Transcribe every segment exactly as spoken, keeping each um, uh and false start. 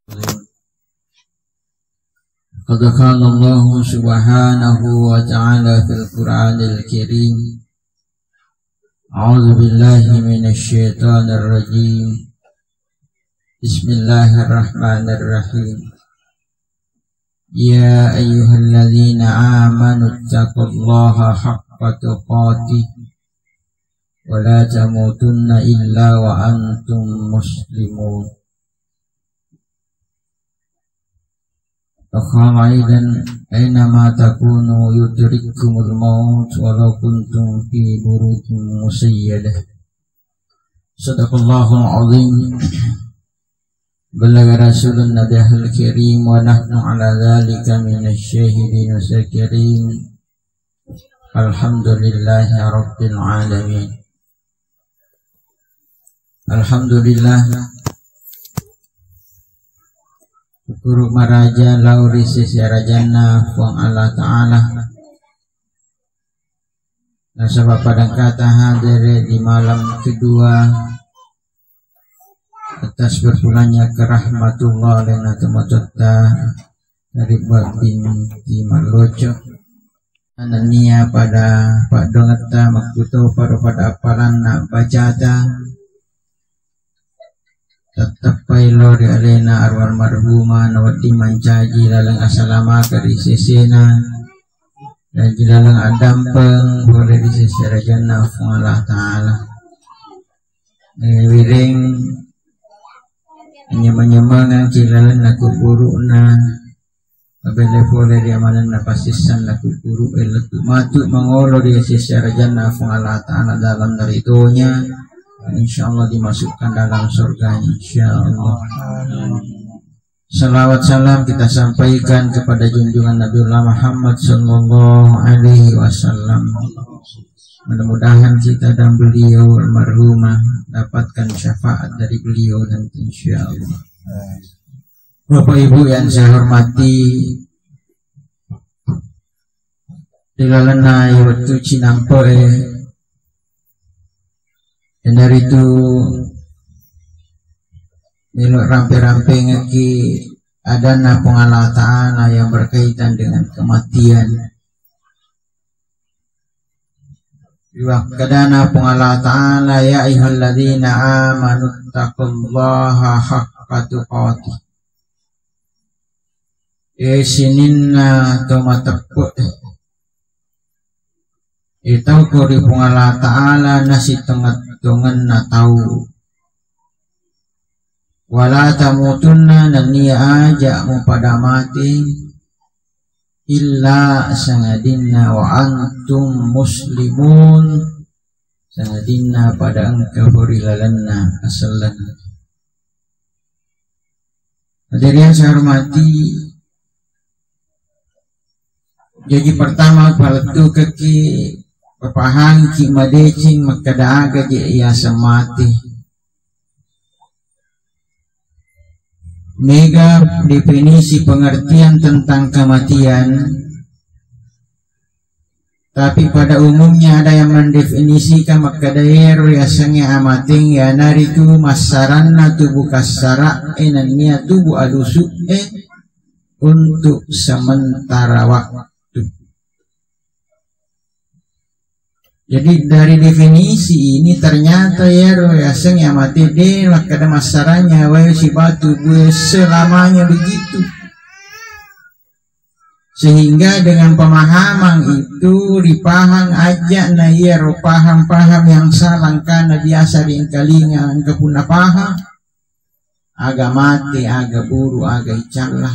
Qad qala Allahu subhanahu wa ta'ala fil Qur'anil Karim. A'udzu billahi minasy syaithanir rajim. Bismillahirrahmanirrahim. Ya ayyuhalladzina amanu taqullaha haqqa tuqatih wa la tamutunna illa wa antum muslimun. Wa qala aidan, aina ma takunu yudrikkumul maut walau kuntum fi burujin musayyadah. Sadaqallahul azim. Ballagha rasulun nabiyahul karim wa nahnu ala dzalika minasy syahidin wa syakirin. Alhamdulillahi rabbil alamin. Alhamdulillah. Syukur maraja lao ri sisi arajanna Puang Allah Ta'ala. Nasaba pada engkata hadir di malam kedua atas berpulangnya ke rahmatullah alena tomatoatta Nariba binti Malloco. Nennia pada paddoangetta makkutoparo pada appalanna bacata, tetteppai lao ri alena arwah almarhumah, nawedding mancaji laleng asalamakeng ri sesena, jaji laleng addampeng pole ri sese arajanna Puang Allah Ta'ala. Nawiring anyameng-nyamengeng ri lalenna kuburu'na, mabelle pole ri amalanna passissanna kuburu'e, lettu matu mangolo ri sese arajanna Puang Allah Ta'ala dalam naritonya, insyaallah dimasukkan dalam surganya, insyaallah. Salawat salam kita sampaikan kepada junjungan Nabiullah Muhammad sallallahu alaihi wasallam. Mudah-mudahan kita dan beliau almarhumah dapatkan syafaat dari beliau nanti, insyaallah. Bapak Ibu yang saya hormati, ri lalenna wettu cinampe'e, iyanaritu melo rampe-rampengekki adanna Puang Allah Ta'ala yang berkaitan dengan kematian. Riwakkedana Puang Allah Ta'ala, "Ya ayyuhalladzina amanu taqullaha haqqa tuqatih." E sininna to mateppe'e, e tauko ri Puang Allah Ta'ala nasitongeng-tongenna tau. Wala tamutunna, nennia aja mupada mate, illa sangadinna wa antum muslimun, sangadinna pada engka ri lalenna aselleng. Hadirin yang saya hormati, jaji pertama palettukekki, papahangki madeceng makkeda aga je yaseng mate. Mega definisi pengertian tentang kematian, tapi pada umumnya ada yang mendefinisikan makkeda ero yasengnge amateng iyanaritu massaranna tubuh kassara'e nennia tubuh alusu'e untuk sementara waktu. Jadi dari definisi ini ternyata iyaro yasengnge amate de makkeda massarang nyawae sibawa tubuhe selamanya begitu. Sehingga dengan pemahaman itu dipaham aja na iyaro paham-paham yang salah karena biasa ringkalinga engka punna paham aga mate, aga buru, aga icalla.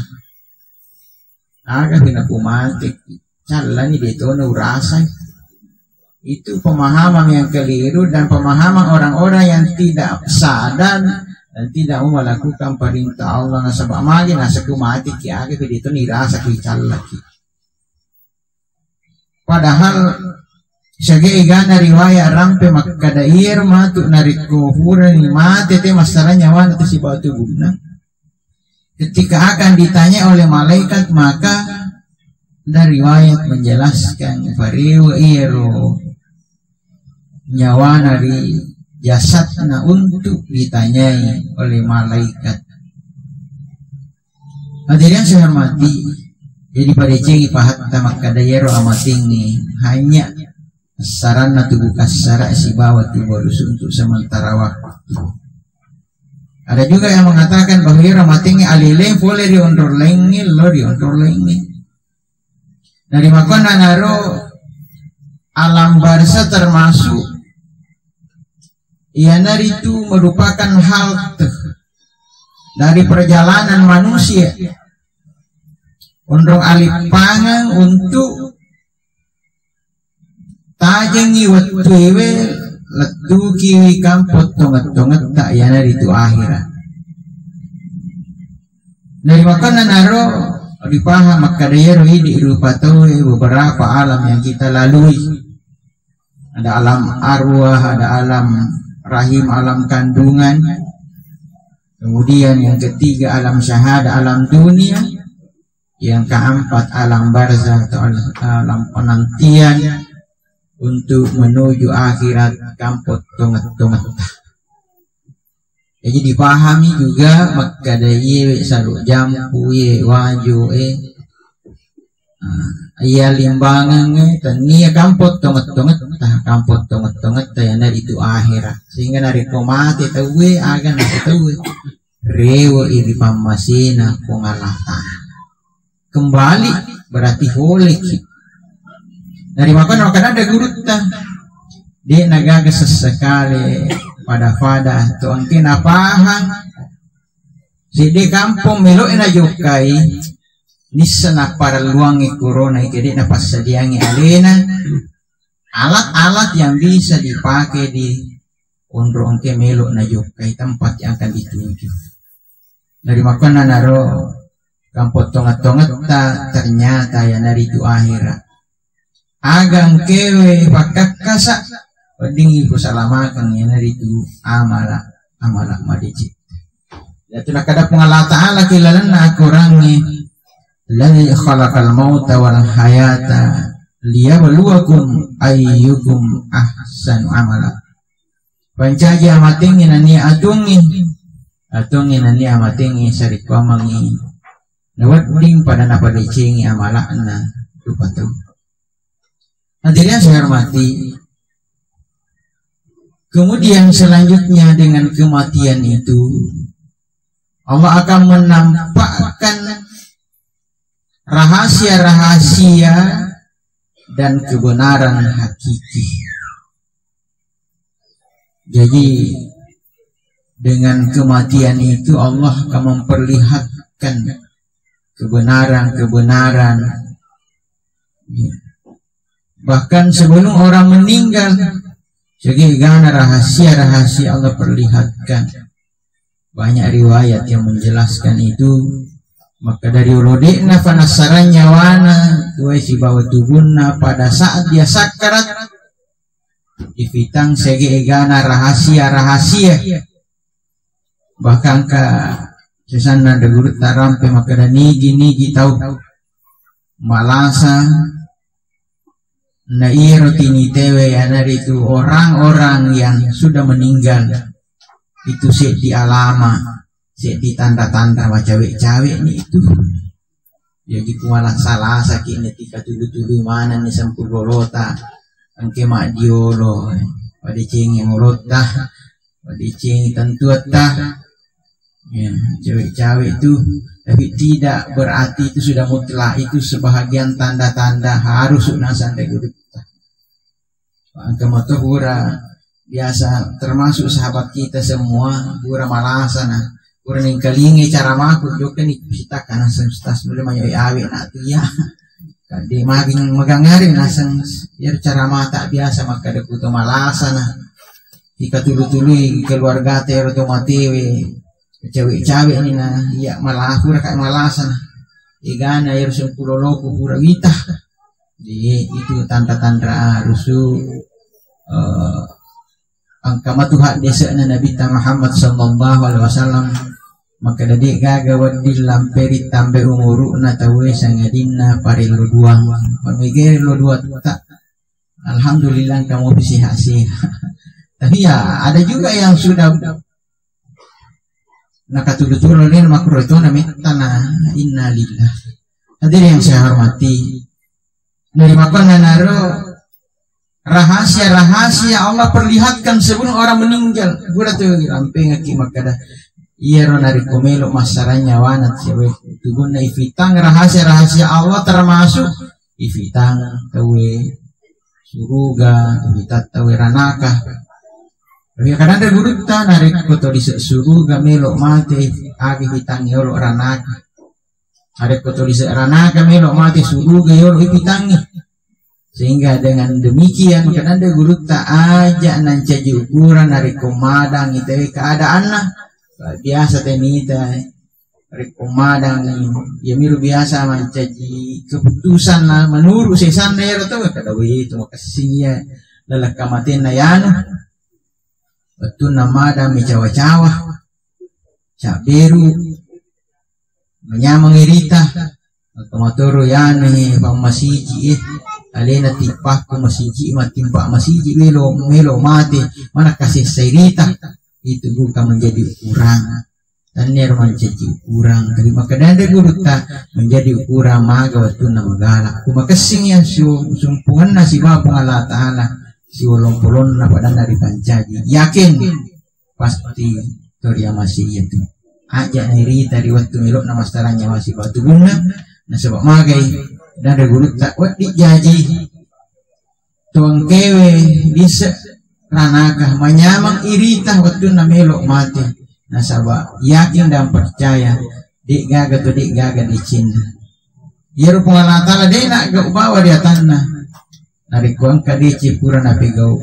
Aga pina ku mate, callani de tona urasai. Itu pemahaman yang keliru dan pemahaman orang-orang yang tidak sadar dan tidak mau melakukan perintah Allah. Nasaba magi nasaku mate ki aga ki de tona irasa ki callaki. Padahal sage egana riwayat rampe makkeda iyaro matu narekko purani mate te massarang nyawana te sibawa tubunna. Ketika akan ditanya oleh malaikat, maka ada riwayat menjelaskan parewa iyaro nyawana ri jasadna untuk ditanyai oleh malaikat. Hadirin saya hormati, jadi padecengi pahatta makkada iyaro amatengnge hanya saranna tubuh kassara sibawa tubuh halus untuk sementara waktu. Ada juga yang mengatakan bahwa iyaro amatengnge alele pole ri onrong laingnge, lao ri onrong laingnge. Narimakkuannanaro alam barzah termasuk iyanaritu merupakan halte dari perjalanan manusia onrong alippangeng untuk tajengngi wettuewe lettukiwi kampong tongeng-tongetta iyanaritu akhirat. Narimakkuannanaro ripahang makkada iyaro idi rupa tauwe beberapa alam yang kita lalui. Ada alam arwah, ada alam rahim, alam kandungan. Kemudian yang ketiga alam syahadah, alam dunia. Yang keempat alam barzah atau alam, alam penantian untuk menuju akhirat kampong tongeng-tongetta. Jadi dipahami juga makkada iyewe salu jampu, iye waju, eh. Ah, iya limbangeng, eh, tania kampong tongeng-tongetta, kampong tongeng-tongetta iyanaritu akhirat. Sehingga narekko mate tauwe, aga nasa tauwe. Rewe'i ri pammasena Puang Allah Ta'ala. Kembali berarti holeki. Narimakkuannanaro makkadada gurutta, de' nagaga sessekale pada-pada to engke napahang sedde kampong melo'e najokkai, nissa napparelluangngi korona ike de' napassadiangngi alena alat-alat yang bisa dipakai di onrong engke melo najokkai tempat yang akan dituju. Narimakkuannanaro kampong tongeng-tongetta ternyata iyanaritu akhirat. Aga engkewe pakkakkasa, weddingngi kusalamakeng iyanaritu amala, amala madeceng. Yaitu nakkada Puang Allah Ta'ala ki lalenna akorangnge, "Alladzi khalaqal mauta wal hayata liyabluwakum ayyukum ahsanu amala." Pancaji amatengnge nennia atuongnge, atuongnge nennia amatengnge sarekkuammengngi nawedding pada napadecengi amala'na rupa tau. Hadirin saya hormati, kemudian selanjutnya dengan kematian itu Allah akan menampakkan rahasia-rahasia dan kebenaran hakiki. Jadi dengan kematian itu Allah akan memperlihatkan kebenaran-kebenaran. Bahkan sebelum orang meninggal, jadi gana rahasia-rahasia Allah perlihatkan. Banyak riwayat yang menjelaskan itu. Maka dari olode'na penasaran nyawana, tuai sibawa tubunna pada saat dia sakarat, difitang sege egana rahasia-rahasia. Bahkan ka sesanna dagurutta rampe makkada nigi-nigi tau malasa na iyaro tinitewe iyanaritu orang-orang yang sudah meninggal itu seddi alama, seddi tanda-tanda macawe-cawe ni itu. Jadi kuala salasaki netika tulu-tulu manenni sempulolota engke maddiolo, padecengi olotta, padecengi tentuatta. Ya, cawe-cawe itu, tapi tidak berarti itu sudah mutlak, itu sebahagian tanda-tanda harus nasang dagurutta. Engka mato pura biasa termasuk sahabat kita semua pura malasana. Pura nengkalingai cara maku jokka ni kita karena ustaz boleh mayo awe nak tu ya. Kade maging magangare naseng ya cara mata biasa makkada kuto malasana. Ika tulu-tului keluarga tero to matewe. Cawe-cawe ni na iya malah pura kai malasana. Igana ya sempuloloku pura wita. Jadi itu tanda-tanda rusu eh, engka matu haddese'na Nabitta Muhammad sallallahu alaihi wasallam. Maka dadi gaga wedding lamperi tambe umuru'na tauwe sangadinna parellu dua. Pamigeri lo dua tak. Alhamdulillah kamu sehat-sehat. Tapi ya ada juga yang sudah nakatulu-tulu lena makro itu na mettana. Innalillah. Hadirin yang saya hormati, dari makonna naro rahasia-rahasia Allah perlihatkan sebelum orang meninggal. Gua tuh rampengaki makkada, iyaro narekko melo massarang nyawana cewek tugunna ifitang rahasia-rahasia Allah, termasuk ifitang tawe suruga, ifitang tawe ranaka. Tapi kadang ada gurutta, narekko to dise suruga melo mate, agi fitangi olo ranaka. Narekko to dise ranaka melo mate, suruga yolo ifitangi. Sehingga dengan demikian, kadang ada gurutta aja nancaji ukuran narekko madang ite keadaanna. Biasa tenita, rekko madang, ya miru biasa mancaji keputusan na menurut sesanna ya, atau kada itu makessing ya, lalakka matenna yanu. Wettunna madang mi cawa-cawa, cabberu, manyameng irita, maka matoro yanu he pammasiji eh, alena tippakku masiji, matimpa masiji melo, melo mate, mana kasessa irita, itu bukan menjadi ukuran. Tennero mancaji ukurang, tapi makkedani gurutta menjadi ukurang maga wettunna magala. Ku makessing yang su-, sumpungenna sibawa Puang Allah Ta'ala, siwolong-polonna padanna ripancaji. Yakin pasti tori amasi iya tu. Aja nairita ri wettu melokna massarang nyawa sibawa tubuhna, nasaba magai dan gurutta wedding jaji. Tuangkewe dise ranaka manyameng irita wettunna melo mate, nasaba yakin dan percaya de gaga to de gaga decenna. Iyaro Puang Allah Ta'ala de na gau bawa di atanna. Narekko engka deceng pura napegau.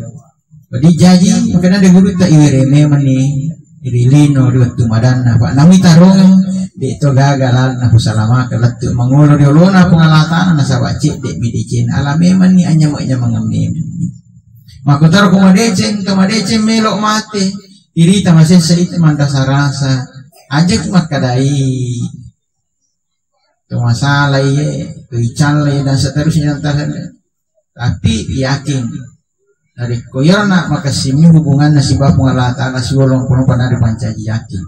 Jadi jaji makana de gurutta iwere memang ni ri lino ri wettu madanna, Pak. Nami tarongeng, de to gaga lalenna pusalamaka lettu mangolo ri olona Puang Allah Ta'ala nasaba cedde mi deceng. Ala memang ni anyameng-nyameng memang. Makkutaro ko madeceng, to madeceng melo mate, irita masessa itu manrasa-rasa. Aja ki makkadai to masalah iye, to icalle dan seterusnya, dan seterusnya. Tapi yakin, narekko iyaro na makessimi hubunganna sibawa Puang Allah Ta'ala siwolong polo pada dipancaji, yakin.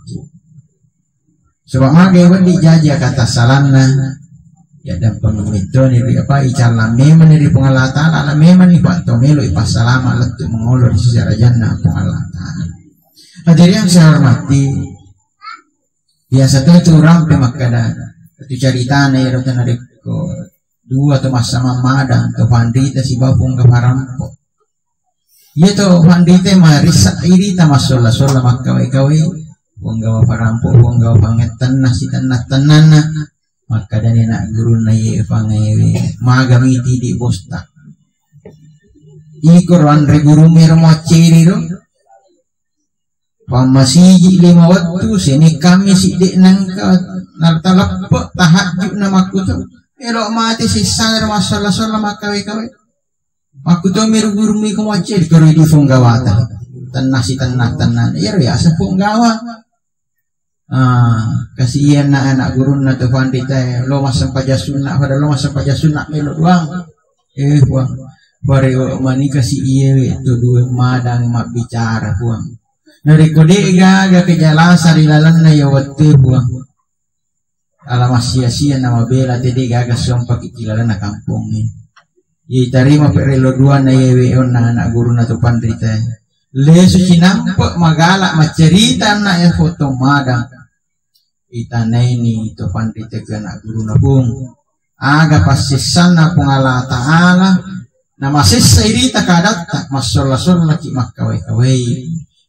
Sebab maga wedding jaji akata salanna, ya dan pengemitoni ri apa icalla memang ri Puang Allah Ta'ala, ala memang ni Pak to melo ipassalama lettu mangolo di sisi rajanna Puang Allah Ta'ala. Hadirin yang saya hormati, biasa tu itu rampe makkada tu caritana ero tu narekko dua to massama madang to panrita sibawa pungga parampo. Iya to panrita marissa irita massolla-solla makkawe-kawe, pungga parampo, pungga pangettenna sitenna-tennanna. Makkadani anak gurunna ye pangewe, maga miti di bosta. Iko ro anre gurumero macceri ro. Pammasiji lima wettu, Senin Kamis de nengka, naltaleppe tahajud na makkuto. Elo mate sissana massalla-salla makkawe-kawe. Makkuto miru guru mi ko macce, karo di fonggawata. Tenna si tenna tenna. Iyaro biasa fonggawa. Ah, kasi iya na anak gurunna to panrita, lo massempajang sunna, pada lo massempajang sunna melo doang. Eh, Puang. Pare mani kasi iya we to dua madang mabbicara, Puang. Narekko de gaga kejalasa ri lalenna ya wettu, Puang. Ala massia-sia na mabela te de gaga sompa ki lalenna kampongnge. Itarima pe relo dua na yewe onna anak gurunna to panrita. Lesu cinampe magala macerita anak ya foto madang. Itanaini to panrita ke anak gurunna, Puang. Aga passessanna Puang Allah Ta'ala, namasessa irita kadatta, massolla-sollaki makkawai-kawai.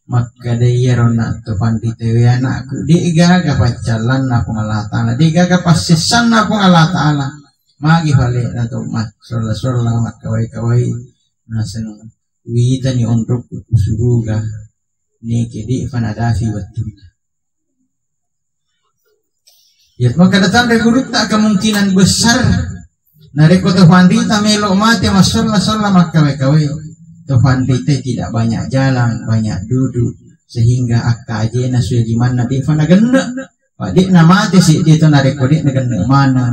Makkada iyaro na to panrita we anakku, de gaga paccallanna Puang Allah Ta'ala, de gaga passessanna Puang Allah Ta'ala. Magi fale na to massolla-solla makkawai-kawai, naseng witani onrokku suruga, neke de fanadafi wettunna. Ya, maka datang dari gurutta kemungkinan besar. Narekko to panrita melo mate massolla-solla makkawe-kawe, to panrita tidak banyak jalan, banyak duduk, sehingga akka ajena sue limanna de fana genne. Pak de na mate si de to narekko de na genne mana,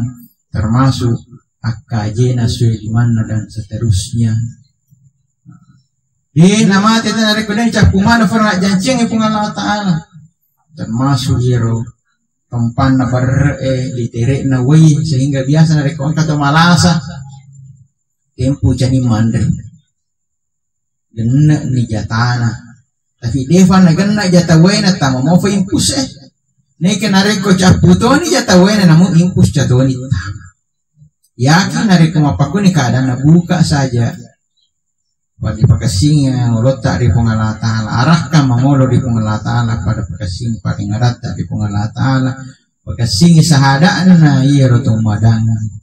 termasuk akka ajena sue limanna dan seterusnya. De na mate to narekko de cappu mana fana janceng Puang Allah Ta'ala. termasuk iyaro tempanna berre'e, litere'na wai, sehingga biasa narekko engka to malasa, tempu cani manre. Genne'ni jatana. Tapi defa na genna jata waena tama mofa impus e. Neke narekko cappu toni jata waena namu impus catoni tama. Yakin narekko mappakuni keadaan buka saja. Pada pakassingi olotta ri Puang Allah Ta'ala. Arahkan mangolo ri Puang Allah Ta'ala pada pakassingi pada ngaratta ri Puang Allah Ta'ala. Pakassingi sahada'na iyaro to madangngang.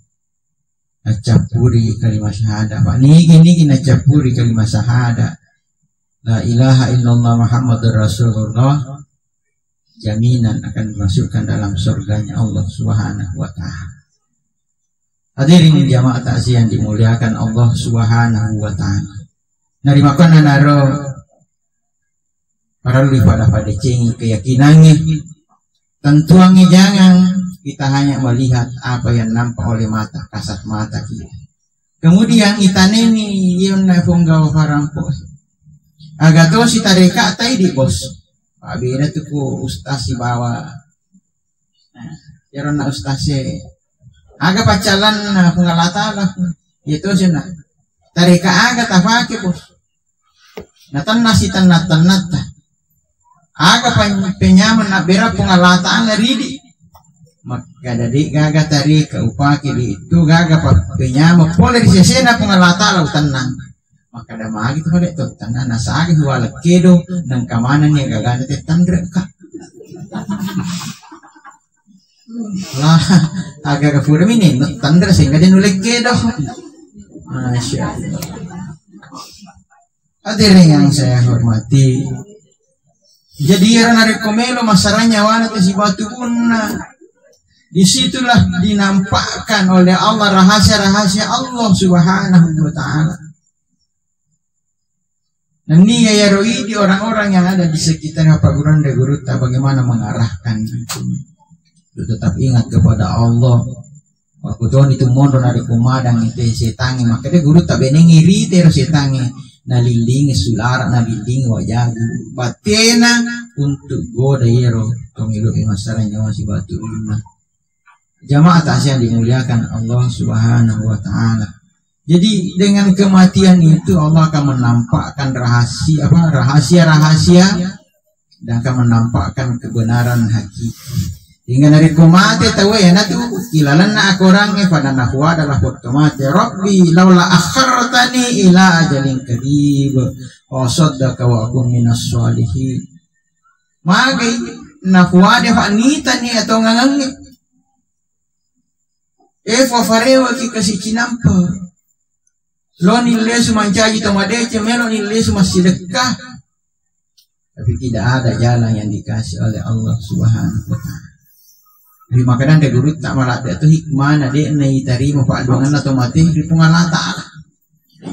Naccappuri kalima syahadat. Pak nigi-nigi naccappuri kalima syahadat. La ilaha illallah Muhammadur Rasulullah. Jaminan akan dimasukkan dalam surganya Allah Subhanahu wa Ta'ala. Hadirin jamaah takziah yang dimuliakan Allah Subhanahu wa Ta'ala. Narimakana naro parellu pada-pada cengi keyakinannya. Tentuannya jangan kita hanya melihat apa yang nampak oleh mata, kasat mata kita. Kemudian itaneni yonna ponggawa farampo. Aga to si tareka tai di bos. Pabeda tu ku ustaz sibawa. Nah, yaronna ustaz e. Aga paccalanna Puang Allah Ta'ala. Iya to sena. Tareka aga tafake bos. Natenna si tenna-tennata. Aga pan-, penyama na bera Puang Allah Ta'ala ridi. Makkada de gaga tarika upake di itu gaga pa-, penyama pole di sesena Puang Allah Ta'ala utennang. Makkada magi tu pale to tenna nasaga huwala kedo nang kamana ni gaga na te tanre ka. Lah, aga ga pura mini no tanre sehingga dia nulek kedo. Masya Allah. Hadirin yang saya hormati, jadi iyaro narekko melo massarang nyawana te sibatu bunna, disitulah dinampakkan oleh Allah rahasia-rahasia Allah Subhanahu wa Ta'ala. Nennia iyaro idi orang-orang yang ada di sekitarnya Pak Gurunda Gurutta bagaimana mengarahkan itu. Tetap ingat kepada Allah. Makkutoni tu monro narekko madang ite setangnge, makkeda guru tabbenengi rite ro setangnge, nalillingi sulara, nalillingi wajagu batena untuk goda iyaro tong elo'e massarang nyawa sibatu bunna. Jamaah takziah yang dimuliakan Allah Subhanahu wa Ta'ala. Jadi dengan kematian itu Allah akan menampakkan rahasia apa rahasia-rahasia dan akan menampakkan kebenaran hakiki. Hingga narekko mate tauwe, iyanatu kilalenna akorangnge pada nafuada la fotto mate, "Rabbi laula akhartani ila ajalin qarib, wa saddaqa wa akun minas sholihin." Magai nafuada fa nitani atau ngangangnge. E, fafarewaki kasi cinampa. Loni lesu mancaji to madeceng, meloni lesu massidekka. Tapi tidak ada jalan yang dikasih oleh Allah Subhanahu wa Ta'ala. Jadi makanya ada guru tak malah dia tu hikmah, dek na itarima paddoanganna to mate ri Puang Allah Ta'ala.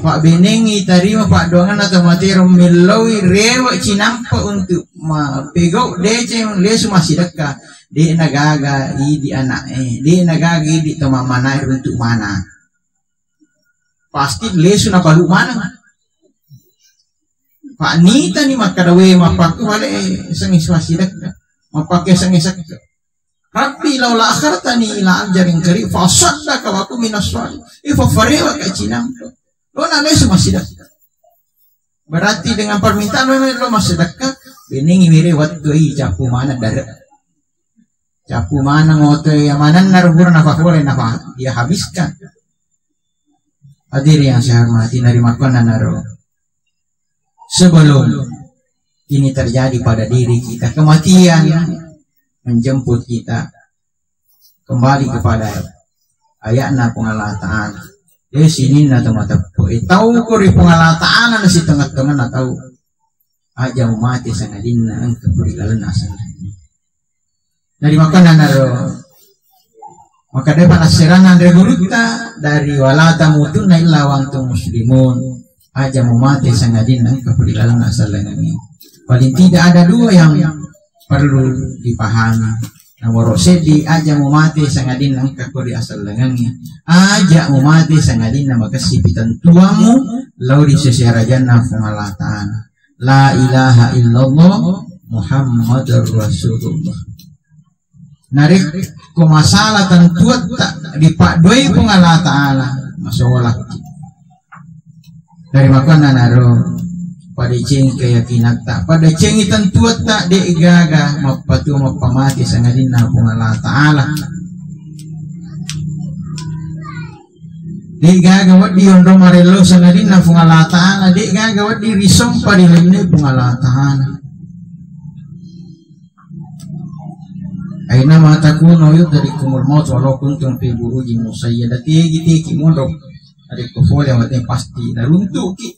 Pabbenengi tarima paddoanganna to mate ro, melloi rewe cinampa untuk ma-, pegau deceng lesu massidekka. Dek na gaga idi anak e, dek na gaga idi to mamanae runtuk mana. Pasti lesu napalu maneng. Pak nitani makkada we mapakku bale sengi swasi dekka. Mapakke sengi sekka. Rabbi laula akhartani ila ajalin qarib fa saddaqa wa akun minas sholihin. Ifa farewa ka cinampa. Lo na lesu massidekka. Berarti dengan permintaan lo massidekka, benengi were wattu i cappu mana dare. Cappu maneng oto iya manenna ro pura nafakore nafa dia habiskan. Hadir yang saya hormati, nari makkonna naro. Sebelum ini terjadi pada diri kita, kematian menjemput kita kembali kepada ayatna Puang Allah Ta'ala. Eh, sininna to mateppe. Eh, tau ko ri Puang Allah Ta'ala na sitengah-tengahna tau. Aja mate sangadinna engka purilalenna asal. Dari makkana naro, maka depa nasserana anre gurutta dari wala tamutunna illa wa antum muslimun. Aja mate sangadinna engka purilalenna asallangengnge. Paling tidak ada dua yang perlu dipahami. Nomor seddi, aja mate sangadinna engka ko ri asallangengnge. Aja mate sangadinna makessing pitentuammu lao ri seserajanna Puang Allah Ta'ala. La ilaha illallah Muhammadur Rasulullah. Narekko masalah tentuatta dipaddoai Puang Allah Ta'ala, masolaki. Dari makonna naro padecengi keyakinatta, padecengi tentuatta, de' gaga mappatu mappamate sangadinna Puang Allah Ta'ala. De' gaga wedding yonro marello sangadinna Puang Allah Ta'ala, de' gaga wedding risompa ri lainna Puang Allah Ta'ala. Aina ma takunu yudrikumul maut walau kuntum fi burujin musyayyada. Tegi-tegi monro. Narekko pole mate pasti naruntuki.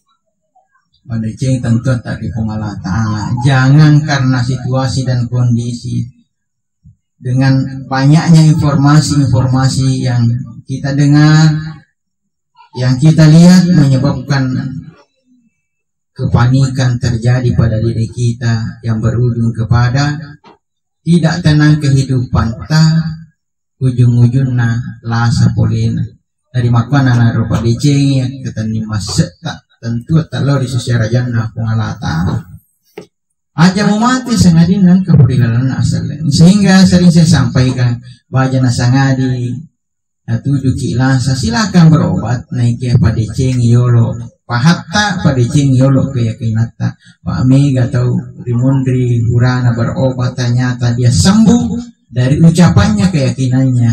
Padecengi tentuatta ri Puang Allah Ta'ala. Jangan karena situasi dan kondisi, dengan banyaknya informasi-informasi yang kita dengar, yang kita lihat, menyebabkan kepanikan terjadi pada diri kita yang berujung kepada tidak tenang kehidupan ta, ujung-ujungna lasa polena. Dari makkuannanaro padecengi ketenning massetta, tentuatta lao ri seserajanna Puang Allah Ta'ala. Aja mumate sangadinna engka purilalenna aselleng. Sehingga sering saya sampaikan, baja nasangadi natujuki lasa, silakan berobat, naike padecengi yolo pahatta, padecengi yolo keyakinatta. Pak mega tau rimunri purana berobat, ternyata dia sembuh dari ucapannya, keyakinannya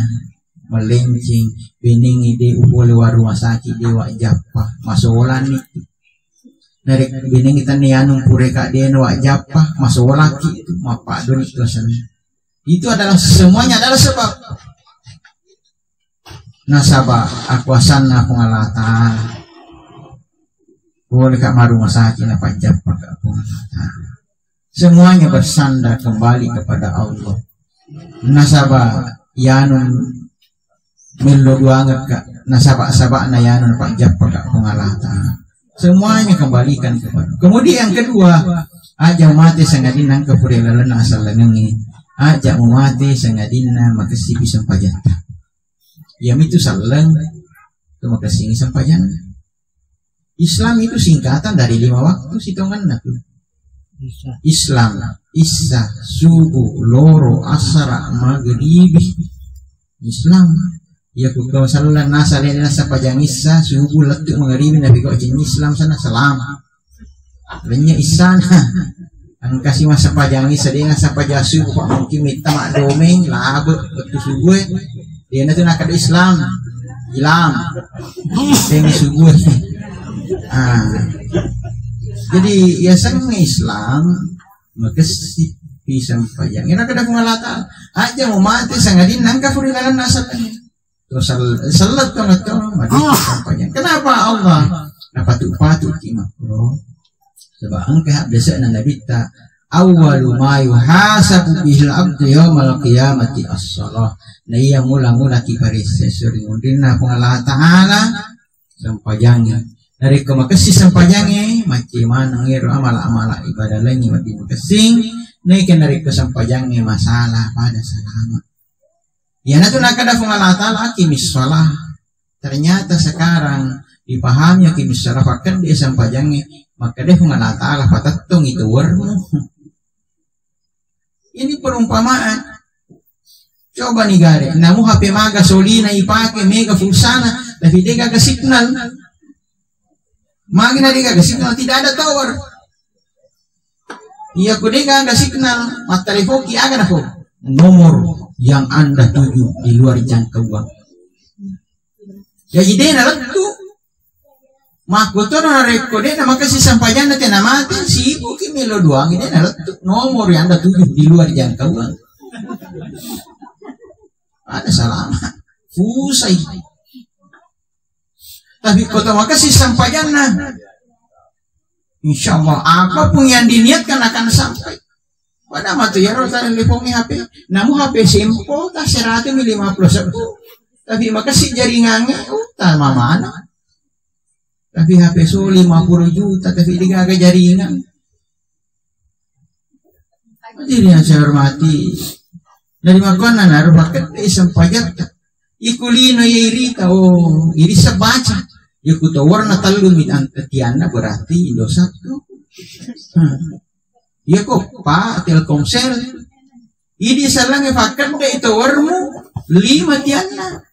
melenceng. Benengi de upole wa rumah sakit, de wa jappa, masolani. Dari benengi tanni anu pureka de wa jappa, masolaki itu, mappadoni itu asalnya. Itu adalah, semuanya adalah sebab. Nasaba akuasanna Puang Allah Ta'ala. Boleh ka maru masaki na pajjappa ka Puang Allah Ta'ala. Semuanya bersandar kembali kepada Allah. Nasaba yanu mello duangekka, nasaba-sabana yanu pajjappa ka Puang Allah Ta'ala. Semuanya kembalikan kepada. Kemudian yang kedua, aja mate sangadinna engka purilalenna asallengengnge. Aja mate sangadinna makessipi sempajatta. Iyamitu selleng, tu makessingi sempajang. Islam itu singkatan dari lima waktu sitonganna tu. Islam, Isya, subuh, loro, asara, magribi. Islam. Iya ku kau selleng nasa lena sempajang Isya, subuh lettu magribi nabi kau cing Islam sana selama. Lennye Isana. Engkasi massempajang Isya, de nassempajang subuh, Pak, mungkin mitta maddomeng, labe, wettu subuh e. De natu nakkeda Islam. Ilam. Demi subuh e. Ah. Jadi, yasengnge Islam, makessi pi sempajang. Ina kada Puang Allah Ta'ala. Aja mumate sangadinna engka purilalenna asallengnge. Terus sel-, sellet tong-tong, mati sampajang. Kenapa Allah napatu-patu ki makro? Sebab engka biasa na Nabi ta, "Awwalu ma yuhasabu bihil abdu yaumal qiyamati as-salah." Nah, iya mula-mula ki paresse suri mundinna Puang Allah Ta'ala, sempajangnge. Dari ko makessi sempajangnge, macce maneng ero amala-amala ibadah lainnya mati makessing, naik dari ko sempajangnge masalah pada selamat. Iyanatu nakkeda Puang Allah Ta'ala, "Aqimis shalah." Ternyata sekarang dipahami aqimis shalah, pakkedde sempajangnge, makkeda Puang Allah Ta'ala, "Patettongi towermu." Ini perumpamaan. Coba ni gare, namu H P maga solina ipake, mega pulsana, tapi de gaga signal. Magi na de gaga signal, tidak ada tower. Iya, ku de gaga signal, matteleponki aga nako? Nomor yang Anda tuju di luar jangkauan. Jadi de nalettu. Makkotono narekko de namakessi sempajanna tena mate, sibuki melo doang, de nalettu. Nomor yang Anda tuju di luar jangkauan. Ada salama. Pusai. Tapi ko tamakessi sempajanna, insya Allah, apapun yang diniatkan akan sampai. Pada matu yaro talepongi H P, namu H P sempo ta seratus lima puluh sebbu, tapi makessi jaringannya, uh, ta mamana. Tapi H P so lima puluh juta, tapi de gaga jaringan. Hadirin yang saya hormati, dari makonna naru pakai sempajatta. Iku lino ye irita, oh, irisa baca. Iku to warna tellu mi an-, tianna berarti Indosat tu. Hmm. Iya ko, Pak, Telkomsel. Idi sellengnge pakkedde towermu lima tianna.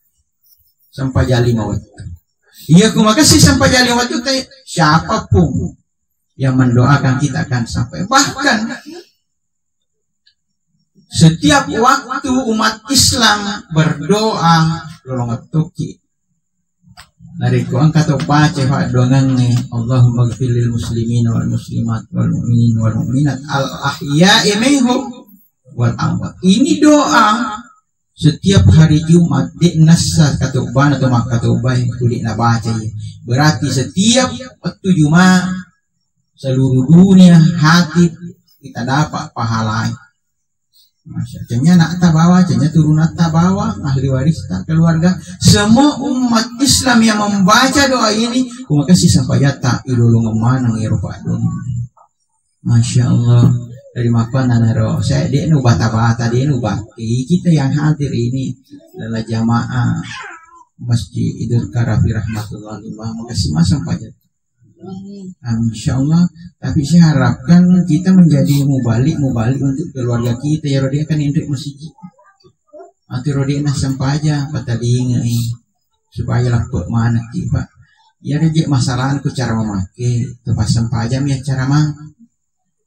Sempajang lima wettu. Iya ko makessing sempajang lima wettu te, siapapun yang mendoakan kita akan sampai. Bahkan setiap waktu umat Islam berdoa, lolongettuki. Narekko engka to baca paddoangengnge, Allahumma gfir lil muslimina wal muslimat wal mu'minin wal mu'minat al ahya'i minhum wal amwat. Ini doa setiap hari Jumat, de' nassa katobbana to makkatobbae, ku de' nabaca iya. Berarti setiap wettu Jumat seluruh dunia hadir kita dapat pahalanya. Masya, cenya anakta bawa, cenya turunatta bawa, ahli warista, keluarga, semua umat Islam yang membaca doa ini, ku makessing sempajatta, ilolongeng maneng ero paddoangeng. Masya Allah. Dari mapan nanaro, saya de' nu bata-bata, de' nu bati. Kita yang hadir ini adalah jamaah Masjid Idul Karafi rahmatullahi wa. Makessing maseng paja. Amin. Amin, insya Allah. Tapi saya harapkan kita menjadi mubalik, mubalik untuk keluarga kita. Ya, Rodi kan indri masjid. Atau Rodi nah sempaja, patalinga, eh. Supaya lapuk mana ki, Pak. Ya, rejek masalah ku cara memakai. Tepas sempaja mi acara mang.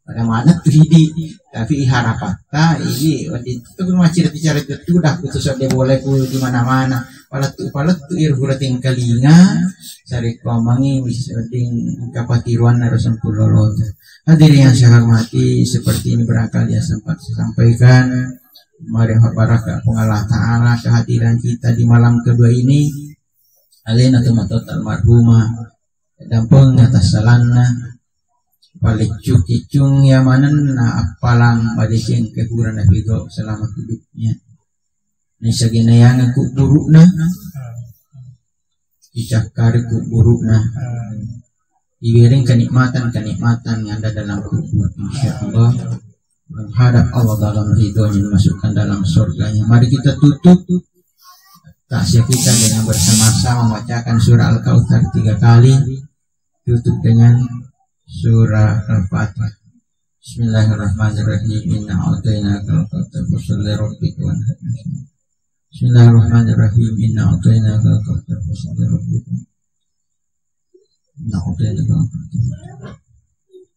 Pada maneng tu idi, tapi harapatta idi, wedding tu maciri bicara tu dah putus ade boleh ku di mana-mana. Palettu-palettu ir gula tingkalinga, sari komangi wis wedding kapatiruan harus sempurna. Hadirin yang saya hormati, seperti ini barangkali yang sempat saya sampaikan. Mari baraka Puang Allah Ta'ala kehadiran kita di malam kedua ini. Alena tu matotta almarhumah, dampeng atas salanna, paliccu-kiccung ya manenna appalang madeceng kekurangan itu selama hidupnya. Nisagena yang kuburukna, dicakkari kuburukna. Dibereng kenikmatan-kenikmatan yang ada dalam kubur, insya Allah. Menghadap Allah dalam ridhonya, dimasukkan dalam surganya. Mari kita tutup takziah kita dengan bersama-sama membacakan surah Al-Kautsar tiga kali. Tutup dengan surah Al-Fatihah. Bismillahirrahmanirrahim. Inna a'tainakal kautsar, fasalli rabbika wanhar. Bismillahirrahmanirrahim. Inna a'tainakal kautsar, fasalli rabbika. Inna a'tainakal kautsar.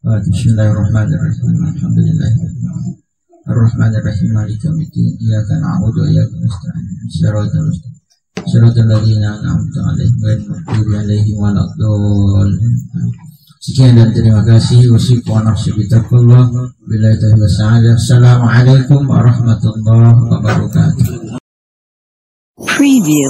Bismillahirrahmanirrahim. Alhamdulillahirabbil alamin. Arrahmanirrahim. Maliki yaumiddin. Iyyaka na'budu wa iyyaka nasta'in. Shiratal mustaqim. Shiratal ladzina an'amta 'alaihim ghairil maghdubi 'alaihim waladdallin. Sekian dan terima kasih. Usikum wa nafsi bitaqwallah. Billahi taufiq wal hidayah. Assalamualaikum warahmatullahi wabarakatuh. Preview.